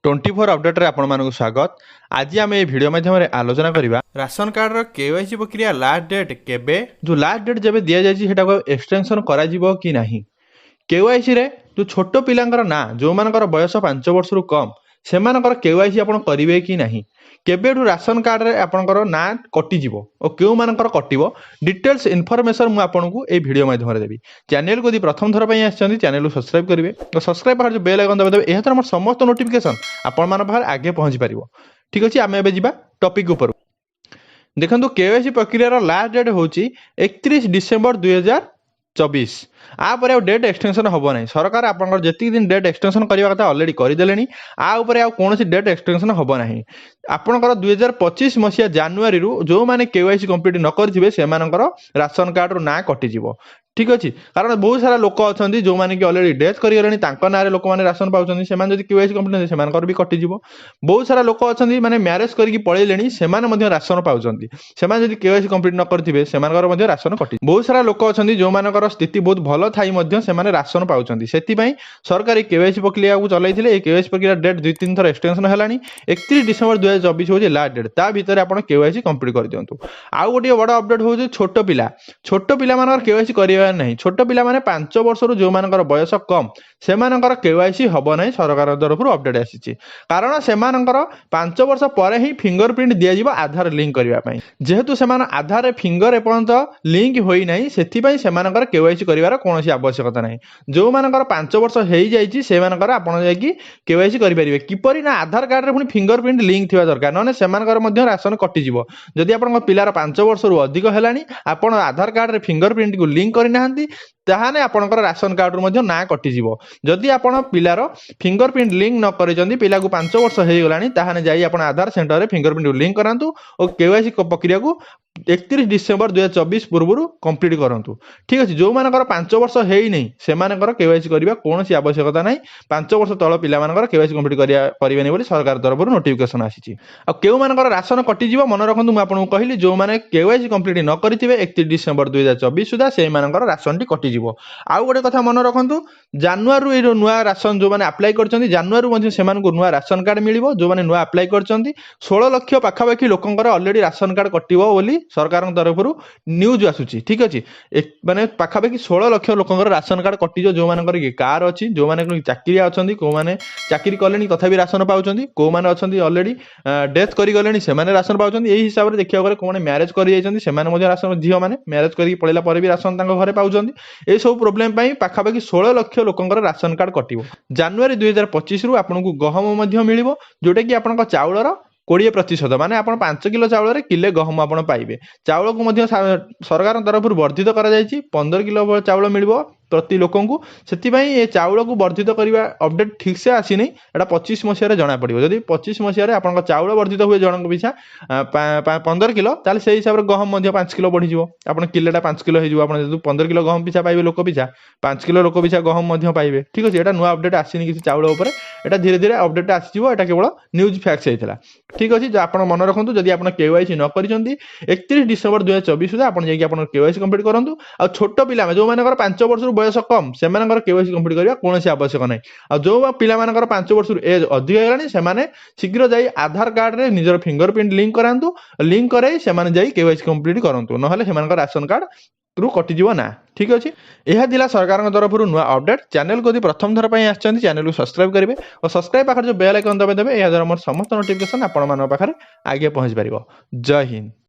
24 ଅପଡେଟ୍ରେ ଆପଣମାନଙ୍କୁ ସ୍ୱାଗତ। ଆଜି ଆମେ ଏହି ଭିଡ଼ିଓ ମାଧ୍ୟମରେ ଆଲୋଚନା କରିବା ରାସନ କାର୍ଡ଼ର କେୱାଇସି ପ୍ରକ୍ରିୟା ଲାଷ୍ଟ ଡେଟ୍ କେବେ, ଯେଉଁ ଲାଷ୍ଟ ଡେଟ୍ ଯେବେ ଦିଆଯାଇଛି, ସେଟାକୁ ଏକ୍ସଟେନସନ୍ କରାଯିବ କି ନାହିଁ, କେୱାଇସିରେ ଯେଉଁ ଛୋଟ ପିଲାଙ୍କର ନାଁ, ଯେଉଁମାନଙ୍କର ବୟସ 5 ବର୍ଷରୁ କମ୍, ସେମାନଙ୍କର କେୱାଇସି ଆପଣ କରିବେ କି ନାହିଁ, କେବେଠୁ ରାସନ କାର୍ଡ଼ରେ ଆପଣଙ୍କର ନାଁ କଟିଯିବ ଓ କେଉଁମାନଙ୍କର କଟିବ, ଡିଟେଲ୍ସ ଇନଫର୍ମେସନ୍ ମୁଁ ଆପଣଙ୍କୁ ଏଇ ଭିଡ଼ିଓ ମାଧ୍ୟମରେ ଦେବି। ଚ୍ୟାନେଲକୁ ଯଦି ପ୍ରଥମ ଥର ପାଇଁ ଆସିଛନ୍ତି, ଚ୍ୟାନେଲକୁ ସବସ୍କ୍ରାଇବ୍ କରିବେ ଓ ସବସ୍କ୍ରାଇବ୍ ପାଖରେ ଯେଉଁ ବେଲ୍ ଆଇକନ୍ ଦବାଇଦେବେ। ଏହାଦ୍ୱାରା ଆମର ସମସ୍ତ ନୋଟିଫିକେସନ୍ ଆପଣମାନଙ୍କ ପାଖରେ ଆଗେ ପହଞ୍ଚି ପାରିବ। ଠିକ୍ ଅଛି, ଆମେ ଏବେ ଯିବା ଟପିକ୍ ଉପରକୁ। ଦେଖନ୍ତୁ, କେୱାଇସି ପ୍ରକ୍ରିୟାର ଲାଷ୍ଟ ଡେଟ୍ ହେଉଛି 31 ଡିସେମ୍ବର 2024। ଆ ପରେ ଆଉ ଡେଟ୍ ଏକ୍ସଟେନସନ୍ ହେବ ନାହିଁ। ସରକାର ଆପଣଙ୍କର ଯେତିକି ଦିନ ଡେଟ୍ ଏକ୍ସଟେନସନ୍ କରିବା କଥା ଅଲରେଡ଼ି କରିଦେଲେଣି। ଆ ଉପରେ ଆଉ କୌଣସି ଡେଟ୍ ଏକ୍ସଟେନସନ୍ ହେବ ନାହିଁ। ଆପଣଙ୍କର 2025 ମସିହା ଜାନୁଆରୀରୁ ଯେଉଁମାନେ କେୱାଇସି କମ୍ପ୍ଲିଟ୍ ନ କରିଥିବେ, ସେମାନଙ୍କର ରାସନ କାର୍ଡ଼ରୁ ନାଁ କଟିଯିବ। ଠିକ୍ ଅଛି, କାରଣ ବହୁତ ସାରା ଲୋକ ଅଛନ୍ତି ଯେଉଁମାନେ କି ଅଲରେଡ଼ି ଡେଥ୍ କରିଗଲେଣି, ତାଙ୍କ ନାଁରେ ଲୋକମାନେ ରାସନ ପାଉଛନ୍ତି। ସେମାନେ ଯଦି କେୱାଇସି କମ୍ପ୍ଲିଟ୍, ସେମାନଙ୍କର ବି କଟିଯିବ। ବହୁତ ସାରା ଲୋକ ଅଛନ୍ତି, ମାନେ ମ୍ୟାରେଜ୍ କରିକି ପଳେଇଲେଣି, ସେମାନେ ମଧ୍ୟ ରାସନ ପାଉଛନ୍ତି। ସେମାନେ ଯଦି କେୱାଇସି କମ୍ପ୍ଲିଟ୍ ନ କରିଥିବେ, ସେମାନଙ୍କର ମଧ୍ୟ ରାସନ କଟି। ବହୁତ ସାରା ଲୋକ ଅଛନ୍ତି ଯେଉଁମାନଙ୍କର ସ୍ଥିତି ବହୁତ ଭଲ ଥାଇ ମଧ୍ୟ ସେମାନେ ରାସନ ପାଉଛନ୍ତି। ସେଥିପାଇଁ ସରକାର ଏଇ କେୱାଇସି ପ୍ରକ୍ରିୟାକୁ ଚଲାଇଥିଲେ। ଏଇ କେୱାଇସି ପ୍ରକ୍ରିୟା ଡେଟ୍ ଦୁଇ ତିନି ଥର ଏକ୍ସଟେନସନ୍ ହେଲାଣି। 31 ଡିସେମ୍ବର 2024 ହେଉଛି ଲାଷ୍ଟ ଡେଟ୍। ତା ଭିତରେ ଆପଣ କେୱାଇସି କମ୍ପ୍ଲିଟ୍ କରିଦିଅନ୍ତୁ। ଆଉ ଗୋଟିଏ ବଡ଼ ଅପଡେଟ୍ ହେଉଛି ଛୋଟ ପିଲା। ଛୋଟ ପିଲାମାନଙ୍କର କେୱାଇସି କରିବାର ନାହିଁ। ଛୋଟ ପିଲାମାନେ 5 ବର୍ଷରୁ ଯେଉଁମାନଙ୍କର ବୟସ କମ୍, ସେମାନଙ୍କର କେୱାଇସି ହେବ ନାହିଁ, ସରକାରଙ୍କ ତରଫରୁ ଅପଡେଟ୍ ଆସିଛି। କାରଣ ସେମାନଙ୍କର 5 ବର୍ଷ ପରେ ହିଁ ଫିଙ୍ଗର ପ୍ରିଣ୍ଟ ଦିଆଯିବ ଆଧାର ଲିଙ୍କ କରିବା ପାଇଁ। ଯେହେତୁ ସେମାନେ ଆଧାରରେ ଫିଙ୍ଗର ଏପର୍ଯ୍ୟନ୍ତ ଲିଙ୍କ ହୋଇନାହିଁ, ସେଥିପାଇଁ ସେମାନଙ୍କର କେୱାଇସି କରିବାର କୌଣସି ଆବଶ୍ୟକତା ନାହିଁ। ଯେଉଁମାନଙ୍କର 5 ବର୍ଷ ହେଇଯାଇଛି, ସେମାନଙ୍କର ଆପଣ ଯାଇକି କେୱାଇସି କରିପାରିବେ। କିପରି ନା ଆଧାର କାର୍ଡ଼ରେ ପୁଣି ଫିଙ୍ଗର ପ୍ରିଣ୍ଟ ଲିଙ୍କ ଥିବା ଦରକାର, ନହେଲେ ସେମାନଙ୍କର ମଧ୍ୟ ରାସନ କଟିଯିବ। ଯଦି ଆପଣଙ୍କ ପିଲାର 5 ବର୍ଷରୁ ଅଧିକ ହେଲାଣି, ଆପଣ ଆଧାର କାର୍ଡ଼ରେ ଫିଙ୍ଗର ପ୍ରିଣ୍ଟକୁ ଲିଙ୍କ କରିନାହାନ୍ତି, ତାହେଲେ ଆପଣଙ୍କର ରାସନ କାର୍ଡ଼ରୁ ମଧ୍ୟ ନାଁ କଟିଯିବ। ଯଦି ଆପଣ ପିଲାର ଫିଙ୍ଗର ପ୍ରିଣ୍ଟ ଲିଙ୍କ ନ କରିଛନ୍ତି, ପିଲାକୁ 5 ବର୍ଷ ହେଇଗଲାଣି, ତାହେଲେ ଯାଇ ଆପଣ ଆଧାର ସେଣ୍ଟରରେ ଫିଙ୍ଗର ପ୍ରିଣ୍ଟ ଲିଙ୍କ କରାନ୍ତୁ ଓ କେୱାଇସି ପ୍ରକ୍ରିୟାକୁ 31 ଡିସେମ୍ବର 2024 ପୂର୍ବରୁ କମ୍ପ୍ଲିଟ୍ କରନ୍ତୁ। ଠିକ୍ ଅଛି, ଯେଉଁମାନଙ୍କର 5 ବର୍ଷ ହେଇନି, ସେମାନଙ୍କର କେୱାଇସି କରିବା କୌଣସି ଆବଶ୍ୟକତା ନାହିଁ। 5 ବର୍ଷ ତଳ ପିଲାମାନଙ୍କର କେୱାଇସି କମ୍ପ୍ଲିଟ୍ କରିବେନି ବୋଲି ସରକାର ତରଫରୁ ନୋଟିଫିକେସନ୍ ଆସିଛି। ଆଉ କେଉଁମାନଙ୍କର ରାସନ କଟିଯିବ, ମନେ ରଖନ୍ତୁ, ମୁଁ ଆପଣଙ୍କୁ କହିଲି, ଯେଉଁମାନେ କେୱାଇସି କମ୍ପ୍ଲିଟ୍ ନ କରିଥିବେ 31 ଡିସେମ୍ବର 2024 ସୁଦ୍ଧା, ସେଇମାନଙ୍କର ରାସନଟି କଟିଯିବ। ଆଉ ଗୋଟେ କଥା ମନେ ରଖନ୍ତୁ, ଜାନୁଆରୀରୁ ଏଇ ଯେଉଁ ନୂଆ ରାସନ ଯେଉଁମାନେ ଆପ୍ଲାଏ କରିଛନ୍ତି, ଜାନୁଆରୀରୁ ମଧ୍ୟ ସେମାନଙ୍କୁ ନୂଆ ରାସନ କାର୍ଡ଼ ମିଳିବ। ଯେଉଁମାନେ ନୂଆ ଆପ୍ଲାଏ କରିଛନ୍ତି, 16 ଲକ୍ଷ ପାଖାପାଖି ଲୋକଙ୍କର ଅଲରେଡ଼ି ରାସନ କାର୍ଡ଼ କଟିବ ବୋଲି ସରକାରଙ୍କ ତରଫରୁ ନ୍ୟୁଜ୍ ଆସୁଛି। ଠିକ୍ ଅଛି, ମାନେ ପାଖାପାଖି 16 ଲକ୍ଷ ଲୋକଙ୍କର ରାସନ କାର୍ଡ଼ କଟିଯିବ। ଯେଉଁମାନଙ୍କର କି କାର୍ ଅଛି, ଯେଉଁମାନେ ଚାକିରିଆ ଅଛନ୍ତି, କେଉଁମାନେ ଚାକିରି କଲେଣି ତଥାପି ରାସନ ପାଉଛନ୍ତି, କେଉଁମାନେ ଅଛନ୍ତି ଅଲରେଡ଼ି ଡେଥ୍ କରିଗଲେଣି, ସେମାନେ ରାସନ ପାଉଛନ୍ତି। ଏଇ ହିସାବରେ ଦେଖିବାକୁ ଗଲେ କେଉଁମାନେ ମ୍ୟାରେଜ୍ କରିଯାଇଛନ୍ତି, ସେମାନେ ମଧ୍ୟ ରାସନ, ଝିଅମାନେ ମ୍ୟାରେଜ୍ କରିକି ପଳେଇଲା ପରେ ବି ରାସନ ତାଙ୍କ ଘରେ ପାଉଛନ୍ତି। ଏସବୁ ପ୍ରୋବ୍ଲେମ୍ ପାଇଁ ପାଖାପାଖି 16 ଲକ୍ଷ ଲୋକଙ୍କର ରାସନ କାର୍ଡ଼ କଟିବ। ଜାନୁଆରୀ 2025ରୁ ଆପଣଙ୍କୁ ଗହମ ମଧ୍ୟ ମିଳିବ, ଯେଉଁଟାକି ଆପଣଙ୍କ ଚାଉଳର 20%। ମାନେ ଆପଣ 5 କିଲୋ ଚାଉଳରେ କିଲେ ଗହମ ଆପଣ ପାଇବେ। ଚାଉଳକୁ ମଧ୍ୟ ସରକାରଙ୍କ ତରଫରୁ ବର୍ଦ୍ଧିତ କରାଯାଇଛି। 15 କିଲୋ ଚାଉଳ ମିଳିବ ପ୍ରତି ଲୋକଙ୍କୁ। ସେଥିପାଇଁ ଏ ଚାଉଳକୁ ବର୍ଦ୍ଧିତ କରିବା ଅପଡେଟ୍ ଠିକ୍ସେ ଆସିନି। ଏଇଟା 25 ମସିହାରେ ଜଣାପଡ଼ିବ। ଯଦି 25 ମସିହାରେ ଆପଣଙ୍କ ଚାଉଳ ବର୍ଦ୍ଧିତ ହୁଏ ଜଣଙ୍କ ପିଛା 15 କିଲୋ, ତାହେଲେ ସେଇ ହିସାବରେ ଗହମ ମଧ୍ୟ 5 କିଲୋ ବଢ଼ିଯିବ। ଆପଣ କିଲୋଟା 5 କିଲୋ ହେଇଯିବ। ଆପଣ ଯଦି 15 କିଲୋ ଗହମ ପିଛା ପାଇବେ, ଲୋକ ପିଛା 5 କିଲୋ, ଲୋକ ପିଛା ଗହମ ମଧ୍ୟ ପାଇବେ। ଠିକ୍ ଅଛି, ଏଇଟା ନୂଆ ଅପଡେଟ୍ ଆସିନି କିଛି ଚାଉଳ ଉପରେ। ଏଇଟା ଧୀରେ ଧୀରେ ଅପଡେଟ୍ ଆସିଯିବ। ଏଇଟା କେବଳ ନ୍ୟୁଜ୍ ଫ୍ୟାକ୍ସ ହେଇଥିଲା। ଠିକ୍ ଅଛି, ଆପଣ ମନେ ରଖନ୍ତୁ, ଯଦି ଆପଣ କେୱାଇସି ନ କରିଛନ୍ତି, 31 ଡିସେମ୍ବର 2024 ସୁଦ୍ଧା ଆପଣ ଯାଇକି ଆପଣ କେୱାଇସି କମ୍ପ୍ଲିଟ୍ କରନ୍ତୁ। ଆଉ ଛୋଟ ପିଲାମାନେ, ଯେଉଁମାନଙ୍କର 5 ବର୍ଷରୁ ବୟସ କମ୍, ସେମାନଙ୍କର କେୱାଇସି କମ୍ପ୍ଲିଟ୍ କରିବା କୌଣସି ଆବଶ୍ୟକ ନାହିଁ। ଆଉ ଯେଉଁ ପିଲାମାନଙ୍କର 5 ବର୍ଷରୁ ଏଜ୍ ଅଧିକ ହେଇଗଲାଣି, ସେମାନେ ଶୀଘ୍ର ଯାଇ ଆଧାର କାର୍ଡ଼ରେ ନିଜର ଫିଙ୍ଗର ପ୍ରିଣ୍ଟ ଲିଙ୍କ କରାନ୍ତୁ। ଲିଙ୍କ କରାଇ ସେମାନେ ଯାଇ କେୱାଇସି କମ୍ପ୍ଲିଟ୍ କରନ୍ତୁ, ନହେଲେ ସେମାନଙ୍କର ରାସନ କାର୍ଡ଼ ରୁ କଟିଯିବ ନା। ଠିକ୍ ଅଛି, ଏହା ଥିଲା ସରକାରଙ୍କ ତରଫରୁ ନୂଆ ଅପଡେଟ୍। ଚ୍ୟାନେଲକୁ ଯଦି ପ୍ରଥମ ଥର ପାଇଁ ଆସିଛନ୍ତି, ଚ୍ୟାନେଲକୁ ସବସ୍କ୍ରାଇବ୍ କରିବେ ଓ ସବସ୍କ୍ରାଇବ୍ ପାଖରେ ଯେଉଁ ବେଲ୍ ଆଇକନ୍ ଦବାଇ ଦେବେ। ଏହାଦ୍ୱାରା ମୋର ସମସ୍ତ ନୋଟିଫିକେସନ୍ ଆପଣମାନଙ୍କ ପାଖରେ ଆଗେ ପହଞ୍ଚି ପାରିବ। ଜୟ ହିନ୍ଦ।